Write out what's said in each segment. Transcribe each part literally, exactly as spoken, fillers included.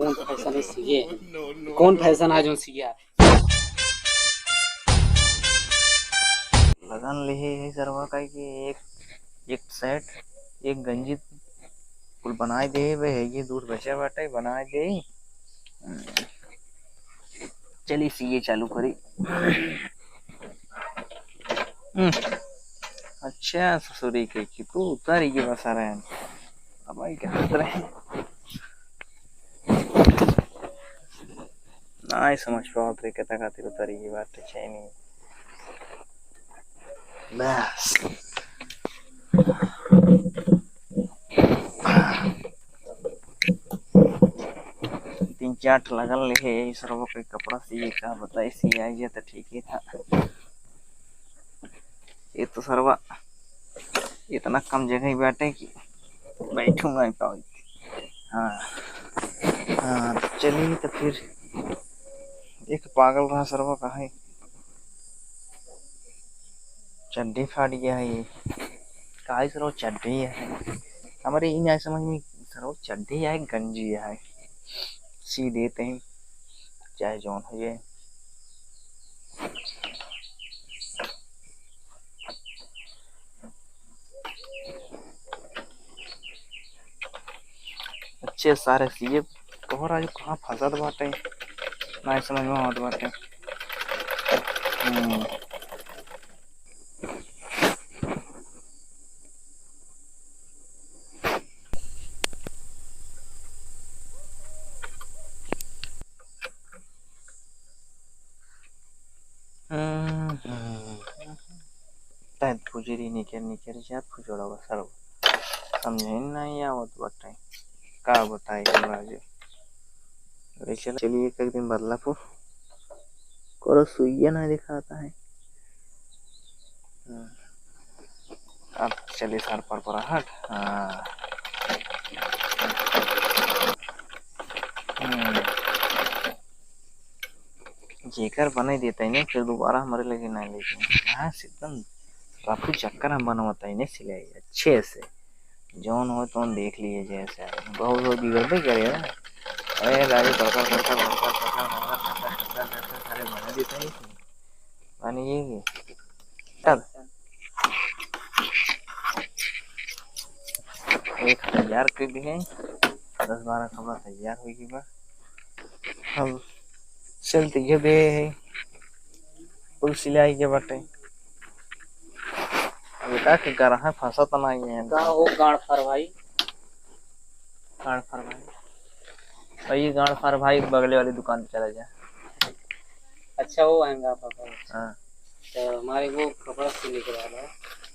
कौन फैशन है सीए? कौन फैशन है जो सीए? लगन लेहे है सरवा का कि एक, एक सेट, एक गंजी कुल बनाए दे बे, है ये दूर बचा बाटे, बनाए दे। चली सीए चालू करी। हम्म। अच्छा ससुरी के कि तू उतर ही बस रहे हैं। अब आई क्या हाथ रहे? नाहीं समझ पावत रे, केतना खातिर उतरी, ई बात तो छै नहीं। बस। तीन चार ठो लगल रहे, यही सरवा के कपड़ा सिए का बताई, सिया जाए तो ठीक ही था। ये तो सरवा इतना कम जगह ही बाटे कि बैठू नहीं पाई। हाँ, हाँ, तो चलिए तो फिर एक पागल रहा सरवा, काहे चड्डी फाट गया है ये, काहे सरवा चड्डी है, हमारे ई नहीं समझ में सरवा चड्डी है गंजी है, सी देते हैं चाहे जौन हो जाए। अच्छे सारे सीए तोहरा जो कहाँ फंसत बाटे, ना समझ में आवत बाटे। हम्म। हम्म, हम्म। तैं फुजरी निकर निकर जात फुजोड़ा बा सरवा। समझे नहीं आवत बाटे। का बताई हम राजू। ले चल, चलिए एक, एक दिन बदलापुर। कोनो सुइया नहीं दिखाता है। हम्म। अब चलिए सर पर पर हट। हाँ। हम्म। जेकर बने देता है ना, फिर दोबारा हमारे लगे ना लेके। हाँ, एकदम रफू चक्कर हम बनवाता है ना सिलाई अच्छे से। जौन हो तौन देख लिए जैसे। बहुत, बहुत बिगड़बे करे ना। अरे राजू, कर, कर, कर, कर, कर, कर, कर, कर, कर, कर, कर, कर, कर, सारे बना देता है इसमें। माने ये कि तब एक तैयार कर दी है, दस बारह कपड़ा तैयार हो गई बा। अब सिल तो ये दे है, कुल सिलाई के बाटे। अब का के गरहा फंसा तो नहीं है। का हो गाड़ फर भाई? गाड़ फर भाई। भाई, गाड़ फर भाई, बगले वाली दुकान पे चला जा। अच्छा, वो महंगा पापा। हाँ। तो हमारे वो कपड़ा सिले के रहल है।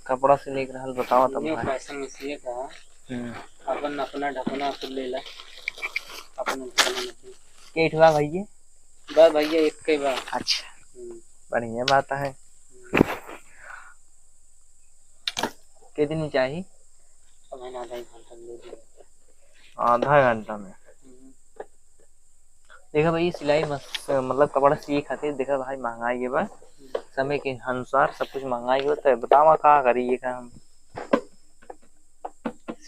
कपड़ा सिले के रहल, बतावा तब न्यू भाई। फैशन में सिए का। हम्म। अपन अपना ढकना खुद ले ला। अपना ढकना नहीं। के ठुआ भैया? बा भैया, एक के बा। अच्छा। हम्म। बढ़िया बात है। हम्म। के दिन में चाही? अब है ना, आधा एक घंटा में दे देंगे। आधा घंटा में? हम्म। देखा भाई, सिलाई मस-, मतलब कपड़ा सिए खातिर देखा भाई, महंगाई के बा, समय के अनुसार सब कुछ महंगाई के बा, तो बतावा का करी ये काम।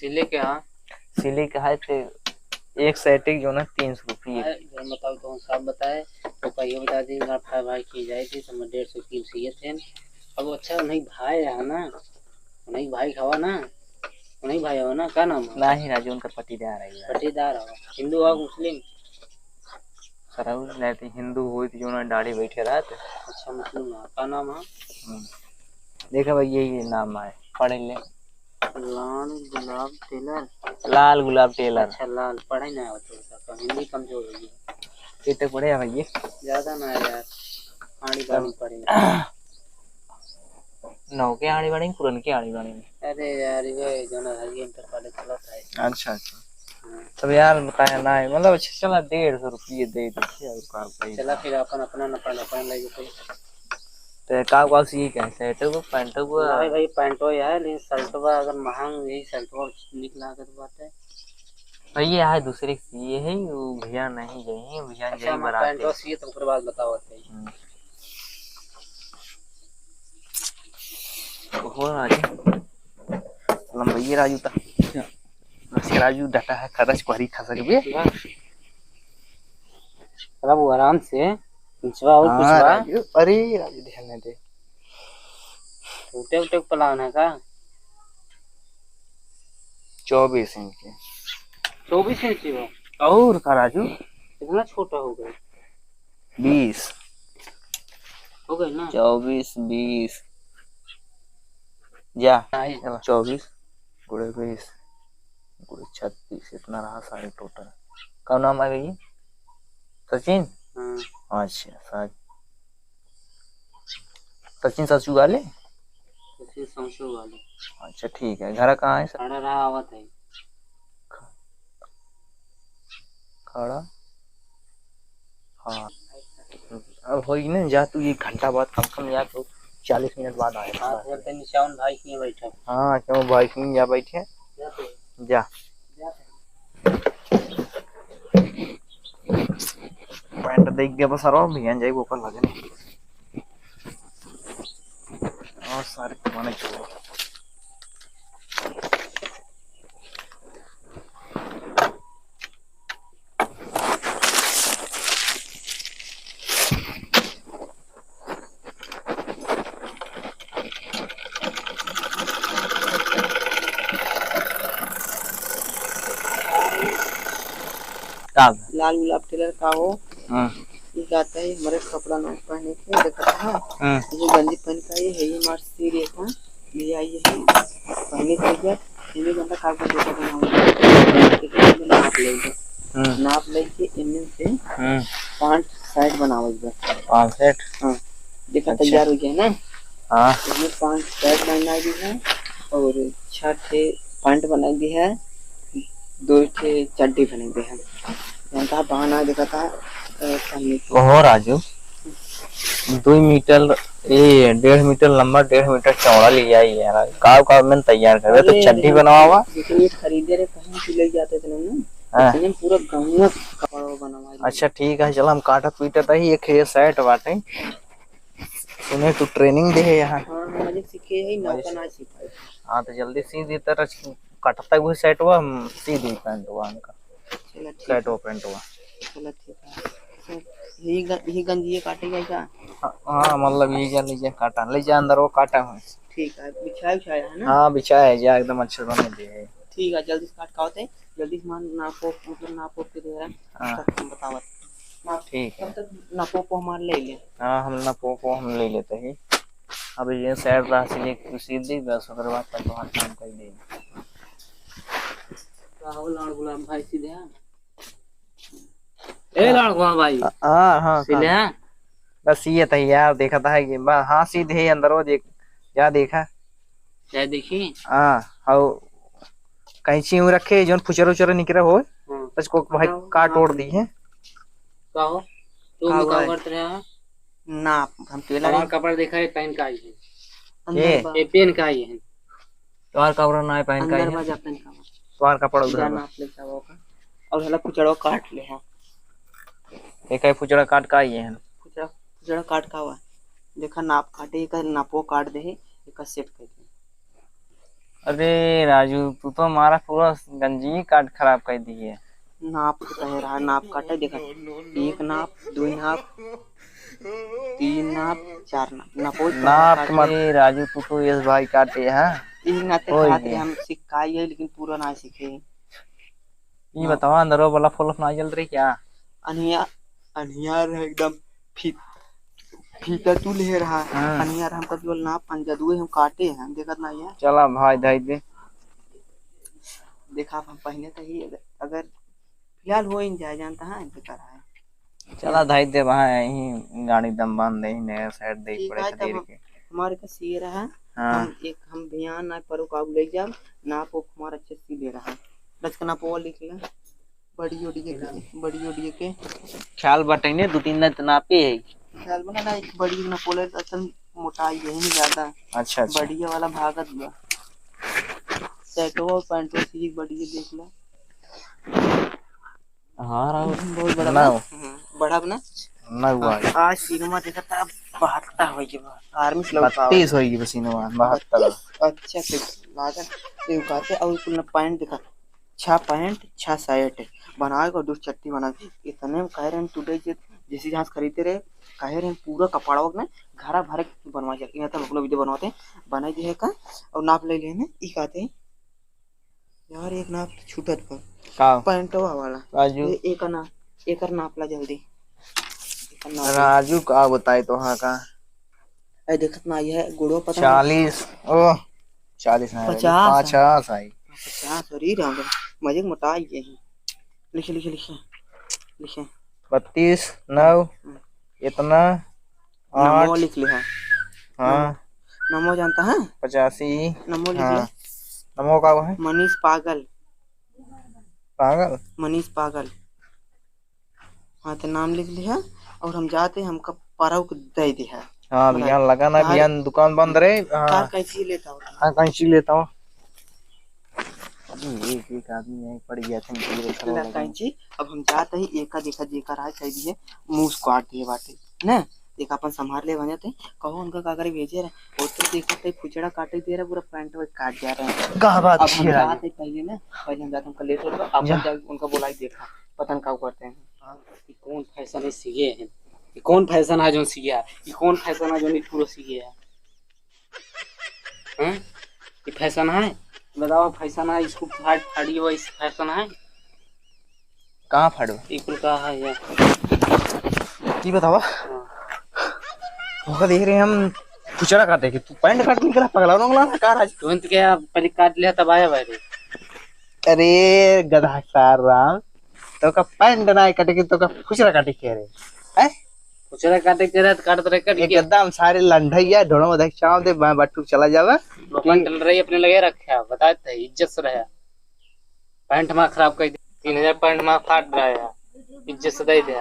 सिले के, हाँ। सिले के है तो एक सेट के जो ना तीन सौ रुपये। है, जो बताओ तो साफ बताए, तो कहियो बता दी, अगर भाई, भाई की जाए थी तो मैं डेढ़ सौ किलो सिए थे। अब अच्छा नहीं भाई है ना, नहीं भाई खावा ना। नहीं भाई हो ना, का नाम है? नाही राजू, उनकर पटीदार है यार। पटीदार हो। हिंदू हो मुस्लिम? सर, नहीं तो हिंदू होई तो जो ना दाढ़ी बैठे रहत। अच्छा, मुस्लिम है। का नाम है? हम्म। देखा भाई, यही नाम है, पढ़ ले। लाल गुलाब टेलर। लाल गुलाब टेलर। अच्छा, लाल पढ़े ना आवत हो, तो हिंदी कमजोर हो गई। कितने पढ़े हैं भाई ये? ज्यादा ना यार, आड़ी तब बाड़ी पढ़े। नौके आड़ी बाड़ी, पुरनके आड़ी बाड़ी में। अरे यार, ये जो ना है, ये इंटर कॉलेज चलत है। अच्छा, अच्छा। हाँ। तब यार, बताया ना है, मतलब, अच्छा, चला, डेढ़ सौ रुपये दे दीजिए, और का भाई। चला, फिर अपन अपना न पहन, पहन लेंगे कोई। तो का, का सी क्या है, शर्ट को, पैंट को? नहीं भाई, पैंटो ही है, लेकिन शर्ट बा अगर महंग, यही शर्ट बा निक लागत बाटे। भैया है दूसरे की, ये है, वो भैया नहीं गए हैं, भैया अच्छा, गए हम बारात पैंटो पे। सिए तो ओकरे बाद बताओ। हम्म। ओहो राजू, लंबैये राजू ता। अच्छा। बस राजू डटा है, खदच कोहरी खसक बे। वाह। चला वो आराम से, निचवा और हाँ, कुछ बा? राजू, अरे राजू, ध्यान न दे। टूटे उटे के plan है का? चौबीस इंच के। चौबीस इंच हो? और का राजू? कितना छोटा हो गया? बीस। हो गए ना? चौबीस, बीस। जा। नहीं। चला, चौबीस गुड़े बीस गुड़े छत्तीस, इतना रहा सारे total। का नाम आ गई? सचिन? हाँ। अच्छा, सच-, सचिन ससुर वाले? सचिन ससुर वाले। अच्छा, ठीक है। घर कहाँ है सर? खड़ा रहा, आवत है। ख-, खड़ा? हाँ। अब होई ना, जा तू एक घंटा बाद कम से कम, या तो चालीस मिनट बाद आए। हाँ, तो तनी श्याम भाई के बैठा। हाँ, श्याम भाई के जा बैठे। जा तो। जा। जा तो। पैंट देख के बस, अरे भैया जाई, वो कर लगे नहीं। और सारे कमाने छोड़ो। का? लाल गुलाब टेलर का हो? हाँ। ये कहता है, हमारे कपड़ा ना पहने के, देखता है। हाँ। ये गंजी पहन का, ये है, ये हमारे सीरियस है। ले आइए, पहले से ही ये भी गंदा कागज जैसा बनावल बा। नाप लेंगे। हम्म। नाप लेके इनमें से हम्म। पांच सेट बनावल बा। पांच सेट? हाँ। देखा, अच्छा। तैयार हो गया ना? हाँ। इसमें पांच सेट बनाई दी है और छह ठे पैंट बनाई दी है, दो ठे चड्डी बनाई दी है। यहाँ का बहाना देखा था, अ, पहले। ओहो राजू, दुई मीटर, ए, डेढ़ मीटर लंबा, डेढ़ मीटर चौड़ा लिया ही यार। का, का में तैयार करबे, तो अरे, चड्डी अरे, बनवावा। लेकिन ये खरीदे रे, कहीं से ले जाते थे ना, हाँ। इतने में पूरा गौवा कपड़ा बनवा लिया। अच्छा, ठीक है, चल, हम काटत पीटत ही, एक ये सेट बाटे। सुने, तू training दे है यहाँ। हाँ, हम अभी सीखे ही, नौका अच्छा। ना सीखा है। हाँ, तो जल्दी सी दी, तेरा कटता हुआ सेट हुआ, हम सी दी पैंट हुआ उनका। चला, ठीक सेट है। हुआ, पैंट हुआ। चला, ठीक है। सर, यही ग-, यही गंजिए काटेगा क्या? हाँ, हाँ, मतलब यही जा, ले जा, काटा, ले जा अंदर, वो काटा है। ठीक है, बिछाया, बिछाया है ना? हाँ, बिछाया है, जा एकदम अच्छे बने दे है। ठीक है, जल्दी से काट का होते, जल्दी से मान नापो, मतलब नापो के दे रहा है, हाँ। तब हम बतावत। नाप, ठीक है। तब तक नापो को हमार ले ले। हाँ, हम नापो को हम ले लेते हैं। अब ये सेट रहा, सिले कुछ सील दी, बस ओकर बाद तक वहाँ काम कर देंगे। का हो लाड़ गुलाम भाई, सीधे हाँ? ए, हाँ। लाड़कुआ भाई। हाँ, हाँ, सिले हाँ। हैं? बस ये तैयार देखा था कि बस, हाँ, सीधे ही अंदर वो देख, जा देखा। जा देखी? हाँ, हौ कैंची यूं रखे, जौन फुचर उचर निकरे हो, हाँ। बस को भाई हाँ, काट हाँ। ओट दी है। का हो? तू का भी हुआ का है? करत रहे हो? ना, हम टेलर हमार हैं। कपड़ा देखा है, पहन का आई है। अंदर ये? बा। ये पहन का आई है। तोहार कपड़ा ना है, पहन का अंदर आई है। बा, जा पहन का बा। तोहार कपड़ा उधर जा बा। नाप ले का होगा। और हला फुचड़वा काट ले, हाँ। एक है फुचड़ा काट का आई है। फुचड़ा, फुचड़ा काट का हुआ। देखा नाप काटे, एक नापो काट दे, एक सेट कर दे। अरे राजू, तू तो हमारा पूरा गंजी काट खराब कर दिए। नाप के कहे रहा, नाप काटे, देखा, एक नाप, दो नाप, तीन नाप, चार नाप, नापो ही नाप काटे। मत राजू, तू तो यस भाई काटे, हाँ? यही नाते ओए खाते ये। हम सिखाई है, लेकिन पूरा ना सीखे। ई हाँ। बतावा, अंदरो बल्ब उल्ब ना जल रही क्या? अनिया, अनियार है एकदम फी-, फीता तू ले रहा। हाँ। अनियार हम कभी बोल ना पंजा दुए हम काटे हैं, देखत ना ये। चला भाई, धाई दे। देखा, हम पहले तो ही अगर, अगर फिलहाल हो ही जाए, जानता है, बेकार है। चला धाई दे, वहाँ यहीं गाड़ी दम बांध दे, नया सेट दे, ठीक पड़े है, से तब देर हम, के। हमारे का सी रहा, हाँ। हम एक, हम ध्यान ना परो का ले जाब, नाप उप हमारा अच्छे से दे रहा। बस का नाप वो लिख ले। बड़ी ओडिए के, बड़ी ओडिए के। ख्याल बटे ने, दो तीन दांत नापे है। ख्याल बना ना, एक बड़ी ना पोले, असल मोटाई है नहीं ज्यादा। अच्छा, अच्छा। बढ़िया वाला भागत बा। सेटो और पैंटो सीख बढ़िया देख लो। हाँ, राहुल। बहुत बड़ा ना बना। हो। हाँ, बड़ा बना। ना हुआ हाँ, है। आज सिनेमा देखा था, बहत्तर हो गया बा। आर्मी से लौटा बत्तीस हो गया बा सिनेमा, बहत्तर। बत्तीस? अच्छा से लागल। ये उठाते और कुल पैंट देखा। छह पैंट, छह शर्ट बनाए और दो चट्टी बनाए। इतने में कहे रहे हैं, टूटे जे, जैसे जहाँ से खरीदते रहे, कहे रहे हैं, पूरा कपड़वा में घरा भरे के बनवा जाए। यहाँ तक हम लोग वीडियो बनवाते हैं, बनाई दिए का और नाप ले लेने, ई कहते हैं, यार, एक नाप तो छूटत बा। का? पैंटवा वाला। राजू। ए-, एकर ना, एकर नाप ला जल्दी। एकर नाप ला। राजू, का बताई तोहा का? ए, देखत ना, ये गोड़वा पता ना। चालीस, ओ, चालीस ना, पचास। पचास आई। पचास, अरे राम, मजे के मोटा आई है। लिखे, लिखे, लिखे, लिखे। बत्तीस, नौ, हम्म। इतना, नमो आठ। लिख लिहा। हाँ। नमो, नमो जानता है? पचासी। नमो लिख हाँ। लिहा। नमो का है? मनीष पागल। पागल? मनीष पागल। हाँ, तो नाम लिख लिहा और हम जाते, हमका परौक दे दिहा। हाँ, बता। बिहान लगा ना, तार-, बिहान दुकान बंद रहे। हाँ। तार कैंची लेता हो? हाँ, कैंची लेता हूँ। अरे, एक, एक आदमी यहीं पड़ गया था, इनके लिए खड़ा ला लगा। कैंची, अब हम जात ही, एका देखा जेकर आज कह दिए, मुंह काट दिए बाटे, ना? एक अपन संभाल ले, वहाँ जाते, कहो उनका का करे भेजे रहे, वो तो देखा थे, फुचड़ा काटे दे रहे, पूरा पैंट वही काट जा रहे हैं। का बात अब हम छे जात राजू? ही पहले ना, पहले हम जाते, उनका लेट होता, अपन जा। जाके उनका बुलाई देखा, पता नहीं का करते हैं। हाँ, ये कौन फैशन है सीखे हैं? ये कौन फैशन है जो सीखे है? ये कौन फैशन है जो नहीं पूरा सीखे है? हैं? ये फैशन है? बताओ, फैशन है, इसको फाड़, फाड़ी हुआ, इस फैशन है? कहाँ फाड़ो? ये कुल का है यार? की बतावा? हाँ। ओका देख रहे हम फुचड़ा काटे के, तू पैंट काट निकला, पगला उगला ना कार आज। तुरंत क्या पहले काट लिया तब आया भाई? अरे गधा सार राम, तोका पैंट ना काटे के, तोका फुचड़ा काटे के रे। हैं? फुचड़ा काटे के रहे तो काटत रहे, कट गया। एकदम सारे लंढैया ढोड़ो में देख चाव दे, मैं बट्टू चला जावे। अपन डल रही अपने लगे रखे, बताए थे, इज्जत से रहे। पैंट मा खराब कर दे, तीन हजार पैंट मा फाट रहा है, इज्जत से दे दे।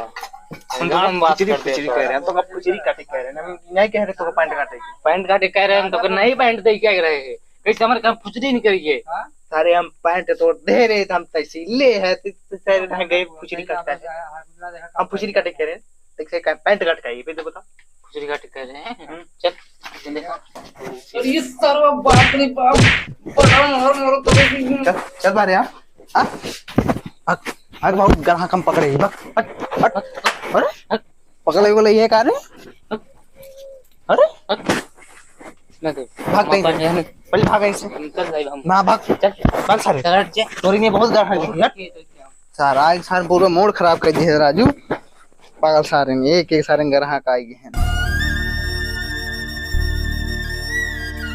हम गाँव में बात फुचरी, करते फुचरी तो। कह रहे हैं, हम तो फुचरी काटे कह रहे हैं, हम नहीं कह रहे तो पैंट काटे। पैंट काटे कह रहे हैं, तो नहीं पैंट दे कह रहे हैं, कैसे हमारे काम फुचरी नहीं करिए? सारे हम पैंट तो दे रहे थे, हम तैसे ले है, तो, तो सारे ढंग गए फुचरी काटता है। हम फुचरी काटे कह रहे हैं, देख से का-, पैंट काट का ये, फिर तो बता। फुचरी काटे कह रहे हैं। हम्म। चल, चल देखा। अरे ये सारा बाप रे बाप, बड़ा मार मारो तो। चल, चल बाहर यार। हाँ? हट, हट, बहुत गरहा कम पकड़े, बक, हट, हट, अरे, पकड़े को ले ये का रे? अरे? ना दे। भाग कहीं से। पहले भाग कहीं से। निकल जाए हम। ना भाग। चल। भाग सारे। चल, हट जा। तोरी में बहुत गरहा है, हट। सारा, एक सारे पूरा मूड खराब कर दिया राजू। पागल सारे ने, एक एक सारे गरहा का आई है।